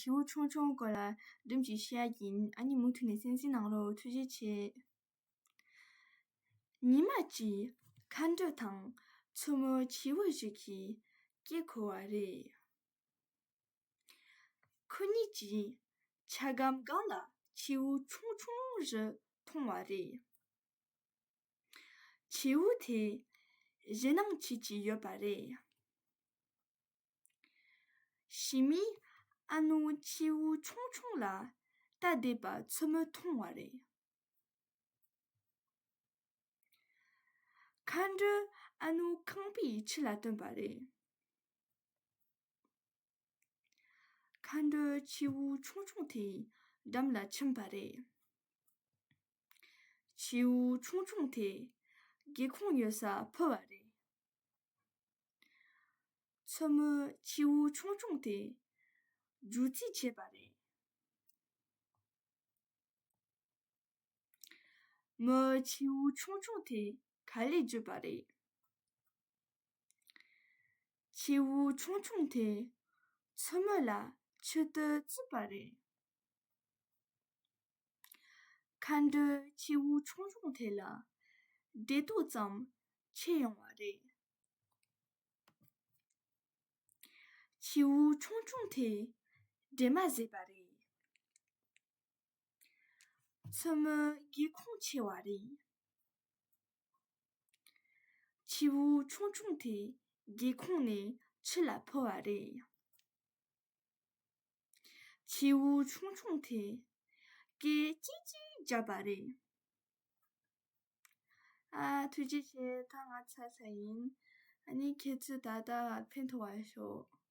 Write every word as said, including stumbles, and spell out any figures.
བྱིའུ་ཆུང་ཆུང་སྐོར་ལ་སྒྲུང་ཅིག་བཤད་ཡ་ཡིན། ཨ་ནི་མུ་མཐུད་ནས་གསན་གཟིགས་གནང་རོགས། ཐུགས་རྗེ་ཆེ། ཉི་མ་གཅིག་མཁའ་འགྲོ་དང་མཚོ་མོ་བྱིའུ་ཞིག་གིས་སྐད་གོ་བ་རེད། ཁོ་གཉིས་ཀྱིས་ཆ་སྒམ་སྒང་ལ་བྱིའུ་ཆུང་ཆུང་ཞིག་མཐོང་བ་རེད། བྱིའུ་དེ་ཞེད་སྣང་བྱེད་ཀྱི་ཡོད་པ་རེད། ཞི་མིས་ཨ་ནུ་བྱིའུ་ཆུང་ཆུང་ལ་ལྟ་བསྡད་པ་མཚོ་མོས་མཐོང་བ་རེད། མཁའ་འགྲོས་ཨ་ནུ་ཁང་པའི་ཕྱི་ལ་བཏོན་པ་རེད། མཁའ་འགྲོས་བྱིའུ་ཆུང་ཆུང་དེ་འགྲམ་ལ་ཕྱིན་པ་རེད། བྱིའུ་ཆུང་ཆུང་དེ་སྒེའུ་ཁུང་ཡོད་སར་འཕུར་བ་རེད། མཚོ་མོས་བྱིའུ་ཆུང་ཆུང་དེ་རྒྱུག་རྩིས་བྱས་པ་རེད། མོས་བྱིའུ་ཆུང་ཆུང་དེ་ག་ལེར་བརྒྱུད་པ་རེད། བྱིའུ་ཆུང་ཆུང་དེ་མཚོ་མོ་ལ་མཆུ་ཏོ་བཙུགས་པ་རེད། མཁའ་འགྲོས་བྱིའུ་ཆུང་ཆུང་དེ་ལ་བདེ་སྡུག་ཙམ་ཆེ་ཡོང་བ་རེད། བྱིའུ་ཆུང་ཆུང་དེ་འདྲེ་མ་བཟས་པ་རེད། མཚོ་མོའི་སྒེའུ་ཁུང་ཕྱེ་བ་རེད། བྱིའུ་ཆུང་ཆུང་དེ་སྒེའུ་ཁུང་ནས་ཕྱི་ལ་འཕུར་བ་རེད། བྱིའུ་ཆུང་ཆུང་དེ་སྐད་ཅིག་ཅིག་རྒྱག་པ་རེད། ཨ། ཐུགས་རྗེ་ཆེ། ད་ང་ཚར་ཚར་ཡིན། ཨ་ནི་ཁྱེད་ཚོས་ད་ལྟ་ཕན་ཐོགས་པ་ཤོག